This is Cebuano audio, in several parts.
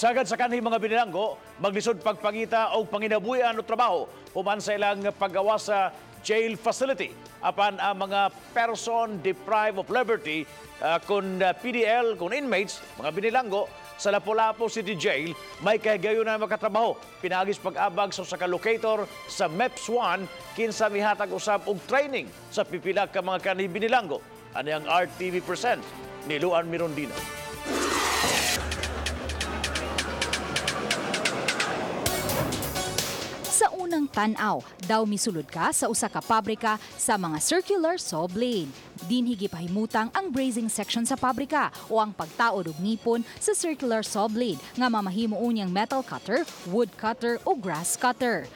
Sagad sa kanhi mga binilanggo, maglisod pagpangita og panginabuhian o trabaho human sa ilang paggawa sa jail facility. Apan ang mga person deprived of liberty kun PDL, kun inmates, mga binilanggo sa Lapu-Lapu City Jail, may kahigayon na makatrabaho. Pinaagis pag-abag sa usa ka locator sa MEPS 1 kinsa mihatag usab og training sa pipila ka mga kanhi binilanggo. Ani ang RTV present ni Luan Mirondina. Sa unang tan-aw, daw misulod ka sa usa ka pabrika sa mga circular saw blade. Dinhi gipahimutang ang brazing section sa pabrika o ang pagtaod og ngipon sa circular saw blade nga mamahimo unyang metal cutter, wood cutter o grass cutter.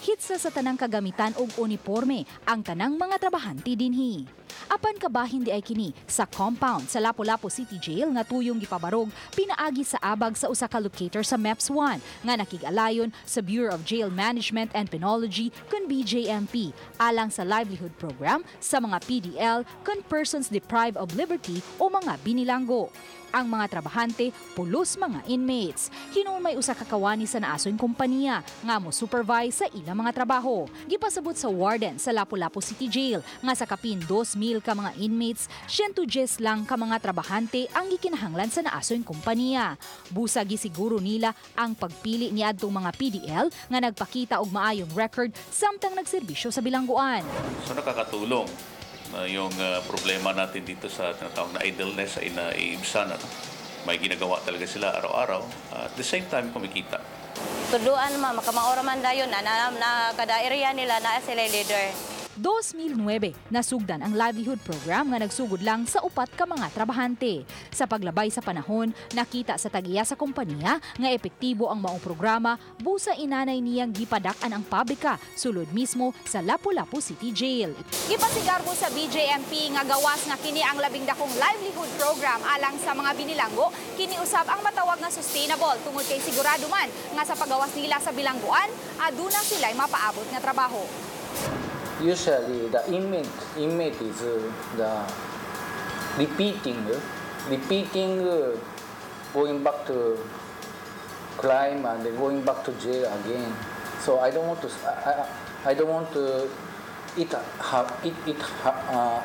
Hitsa sa tanang kagamitan og uniforme ang tanang mga trabahante dinhi. Apan kabahin di ay kini sa compound sa Lapu-Lapu City Jail nga tuyong gipabarog pinaagi sa abag sa usa ka locator sa MEPS 1 nga nakig-alayon sa Bureau of Jail Management and Penology kun BJMP alang sa livelihood program sa mga PDL kun persons deprived of liberty o mga binilanggo. Ang mga trabahante pulos mga inmates. Hinuon may usa ka kawani sa naason kompanya nga mo supervise sa ilang mga trabaho. Gipasabot sa warden sa Lapu-Lapu City Jail nga sa kapin 2,000 ka mga inmates, 110 lang ka mga trabahante ang gikinahanglan sa naason kompanya. Busa gisiguro nila ang pagpili niadtong mga PDL nga nagpakita og maayong record samtang nagserbisyo sa bilangguan. So nakakatulong na yung problema natin dito sa tinatawag na idleness ay naiibsan. Ano? May ginagawa talaga sila araw-araw. At the same time, kumikita. Tuduan ma, makamaora man dayon na kada area nila na sila leader. 2009, nasugdan ang livelihood program nga nagsugod lang sa upat ka mga trabahante. Sa paglabay sa panahon, nakita sa tag-iya sa kompanya nga epektibo ang maong programa busa inanay niyang gipadak-an ang pabrika sulod mismo sa Lapu-Lapu City Jail. Gipasigarbo sa BJMP nga gawas nga kini ang labing dakong livelihood program alang sa mga binilanggo, kini usab ang matawag nga sustainable tungod kay sigurado man nga sa pagawas nila sa bilangguan, aduna sila'y mapaabot nga trabaho. Usually the inmate is the repeating going back to crime and going back to jail again. So I don't want to, I don't want to it have it, it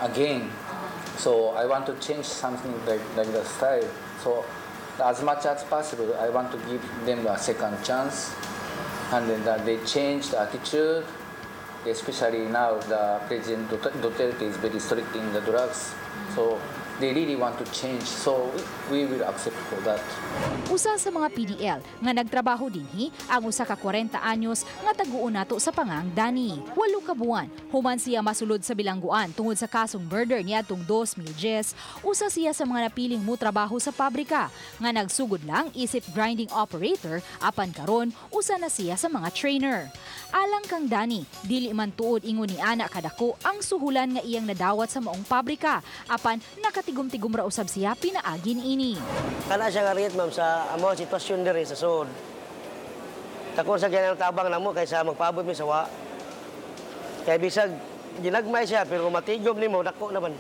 again. So I want to change something like the style. So as much as possible, I want to give them a second chance, and then they change the attitude. Especially now, the President Duterte is very strict in the drugs. So they really want to change. So we will accept for that. Usa sa mga PDL nga nagtrabaho dinhi ang usa ka 40 anyos nga taguon nato sa pangang Dani. 8 ka buwan human siya masulod sa bilangguan tungod sa kasong murder niadtong 2010. Usa siya sa mga napiling mo trabaho sa pabrika nga nagsugod lang isip grinding operator apan karon usa na siya sa mga trainer. Alang kang Dani, dili man tuod ingon ni ana kadako ang suhulan nga iyang nadawat sa maong pabrika apan nakatigom-tigom ra usab siya pinaagi niini. Kana siya nga rate, ma'am, sa amo sitwasyon diri sa sud. Dako sa ganang tabang namo kaysa magpaabot mi sa wa. Kay bisag ginagmay siya pero matigom nimo dako naman.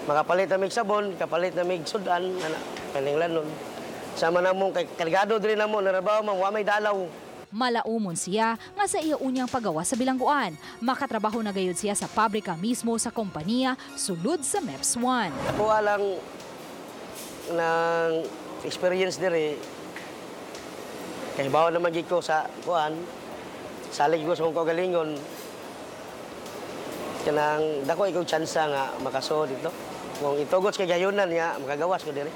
Makapalit na mig sabon, kapalit na mig sudan, ana paninglan nun. Sama namo kay kargado diri namo narabaw man wa may dalaw. Malaumon siya nga sa iya unyang pagawa sa bilangguan. Makatrabaho na gayud siya sa pabrika mismo sa kompanya sulod sa MEPS 1. Ako alang ng experience diri kay bawo naman gid ko sa kuan, salig ko sa akong kaugalingon. Kanang dako ikaw tsansa nga makasuod dito. Kung itugot kay gayunan nga makagawas ko diri.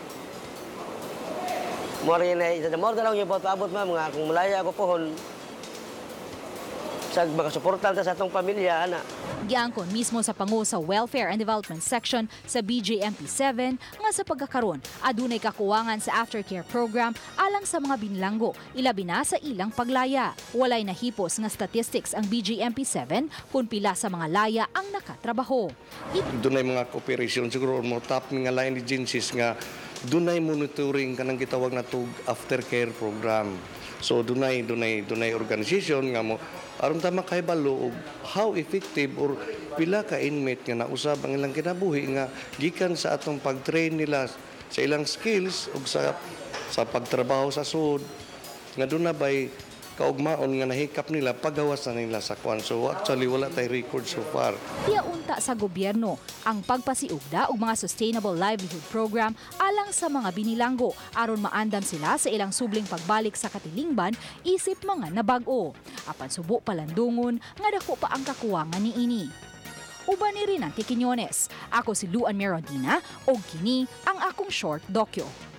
More na isa more na lang yung paabot ma'am nga kung malaya ako pohon sag makasuportan ta sa atong pamilya ana. Giangkon mismo sa pangu sa Welfare and Development Section sa BJMP 7 nga sa pagkakaron adunay kakuwangan sa aftercare program alang sa mga binlanggo ilabi na sa ilang paglaya. Walay nahipos nga statistics ang BJMP 7 kung pila sa mga laya ang nakatrabaho. Dunay mga cooperation siguro mo top nga line agencies nga dunay monitoring kanang gitawag na tug aftercare program. So dunay organization nga mo aron ta makahibalo og how effective or pila ka inmate nga nausab ang ilang kinabuhi nga gikan sa atong pag-train nila sa ilang skills ug sa Sa pagtrabaho sa sud nga doon na bay kaugmaon nga nahikap nila pagawas na nila sa kwan. So actually wala tay record so far. Tiya unta sa gobyerno ang pagpasiugda og mga sustainable livelihood program alang sa mga binilanggo aron maandam sila sa ilang subling pagbalik sa katilingban isip mga nabag-o. Apan subo palandungon nga dako pa ang kakuwangan niini. Uban ni Rinante Quiñones. Ako si Luan Merondina og kini ang akong short dokyo.